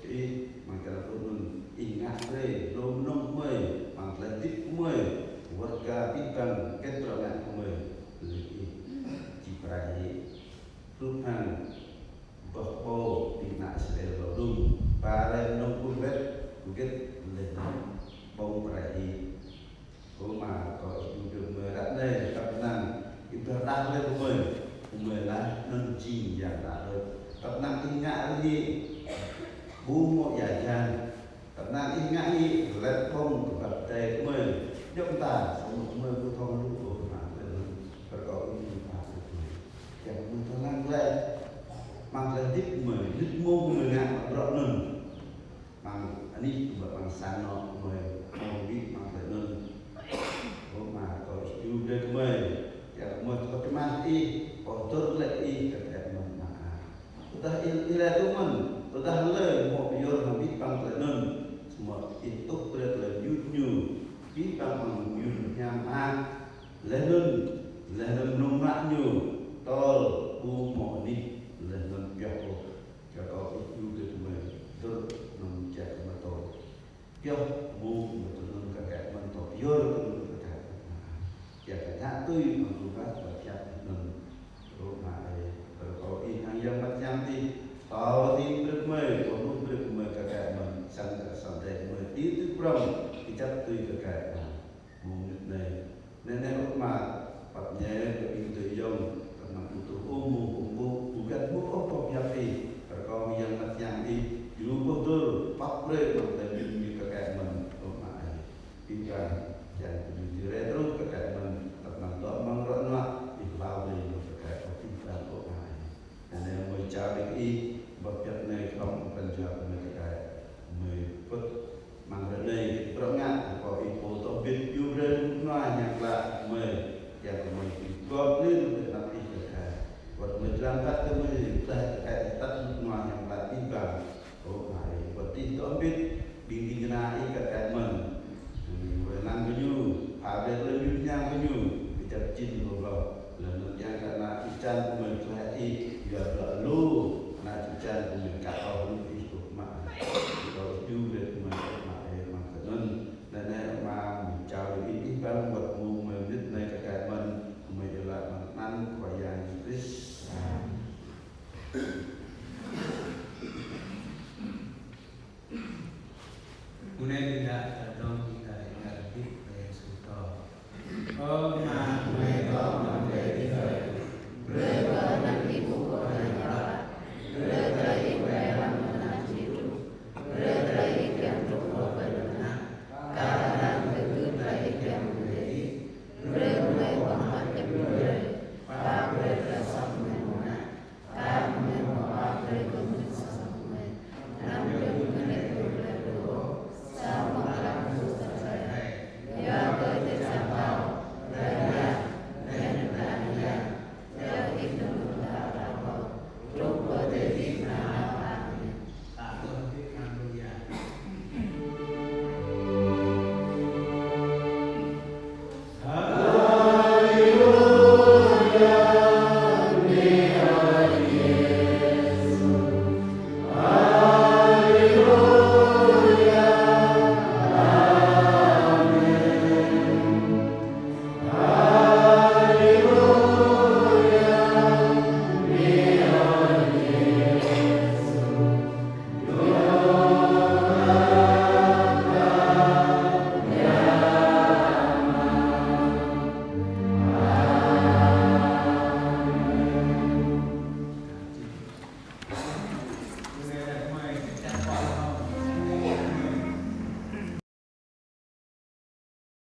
kơ ih, amăng črăn hrup anŭn, ih ngă brơi, lŏm nŏng gơmơi, amăng tơlơi hơdip gơmơi, wơ̆t kơ abih bang hơget bruă ngă gơmơi, laih ih či pơrai hĭ. Hrup hăng boh pô ƀing ană Israel rŏ đưm, ba rai nŏng pluh let, hơget laih anŭn ƀơ̆ng pơrai hĭ. Ơ Ama, rơkâo ih djru brơi gơmơi ră anai, tăp năng ih pơdah laih gơmơi, gơmơi laih anŭn jing yang đaŏ đôč. Tăp năng ih ngă laih hĭ, ƀu hmâo ia jan. Tăp năng ih ngă hĭ, let ƀơ̆ng kơ pap tơkai gơmơi, djŏp mơta, samơ̆ gơmơi ƀu thâo hluh ôh, Ama ơi. Amăng tơlơi, amăng tơlơi hơdip gơmơi, hơdip mông gơmơi ngă amăng bruă anŭn. Amăng anih gơmơi, amăng sang anŏ gơmơi, mông hơdip amăng tơlơi anŭn. Ơ Ama, kâo ih djru brơi kơ gơmơi, kiăng kơ gơmơi tơlơi čơmah ih, pơtŭr lĕ ih kơ kĕ mơ̆n Ama. Tơdah ih, ih laĭ tui mơ̆n, tơdah hlơi hmâo pơyơr hăng abih bang tơlơi anŭn, samơ̆ ih tuh brơi tơlơi mơyŭn ñu, abih bang mơyŭn hiam mơak, laih anŭn, laih anŭn mơnơ̆ng mơak ñu, tơl ƀu hmâo anih, laih anŭn pioh ôh. Kiăng kơ ih djru brơi kơ gơmơi, dơ̆r anŭn kiăng kơ gơmơi tơl. Pioh mông gơmơi tui anŭn kơ kĕ mơ̆n, tơl pơyơr tui anŭn kơ kĕ mơ̆n. Kiăng kơ ngă tui mơ̆ng tơlơi pơhiăp anŭn. Ơ Ama ơi, rơkâo ih hăng Yang Bơngăt Hiam ih, pơtô brơi kơ gơmơi, pơhmư̆ brơi kơ gơmơi kơ kĕ mơ̆n, sang kơ sang Ơi Adai gơmơi, tui tui prŏng, kơjăp tui kơ kĕ mơ̆n. Mông mơnit anai, anai anai ơ Ama, pap ñe kơ ƀing adơi ayŏng, kơ anăm ƀu truh ôh mông pơpŭ, ƀu găn ƀu ôh pơhiăp ih, rơkâo Yang Bơngăt Hiam ih, djru pơtŭr, pap brơi amăng tơlơi mơyŭn ñu kơ kĕ mơ̆n, ơ Ama ơi. Abih bang, kiăng kơ ñu či rai truh kơ kĕ mơ̆n, tơpă anăm dŏ amăng ruă nuă, ih hlao brơi ñu kơ kĕ, abih bang ơ Ama ơi. Anai gơmơi jao brơi kơ ih, ƀơi pioh anai khŏm pran jua gơmơi tơkai. Gơmơi pơ̆t amăng ră anai, bruă ngă, rơkâo ih pô dŏ hơbĭt, djru brơi rơnŭk rơnua hiam klă gơmơi, kiăng kơ gơmơi či gŏp lin tơ anăp ih tơkai. Wơ̆t gơmơi jơlan păt gơmơi, tơdah tơkai ih tăt rơnŭk rơnua hiam klă abih bang. Ơ Ama ơi, wơ̆t ih dŏ hơbĭt, ƀing ding kơna ih kơ kĕ mơ̆n. Wơ̆t lăng kơ ñu, pha brơi tơlơi mơyŭn hiam kơ ñu, kơjăp jing ƀơ̆ng ƀơ̆ng. Laih anŭn kiăng kơ ană čư̆ čan gơmơi tơlơi ih, yua tơlơi lu, ană čư̆ čan gơmơi kah ôh lu ih ƀuh mă. Kâo djru brơi kơ gơmơi, Ama ơi, amăng tơlơi anŭn. Anai anai Ama, gơmơi jao brơi ih, ih ƀuh wơ̆t mông gơmơi mơnit anai kơ kĕ mơ̆n, gơmơi iâu laĭ amăng anăn Khua Yang Yêsu Krist.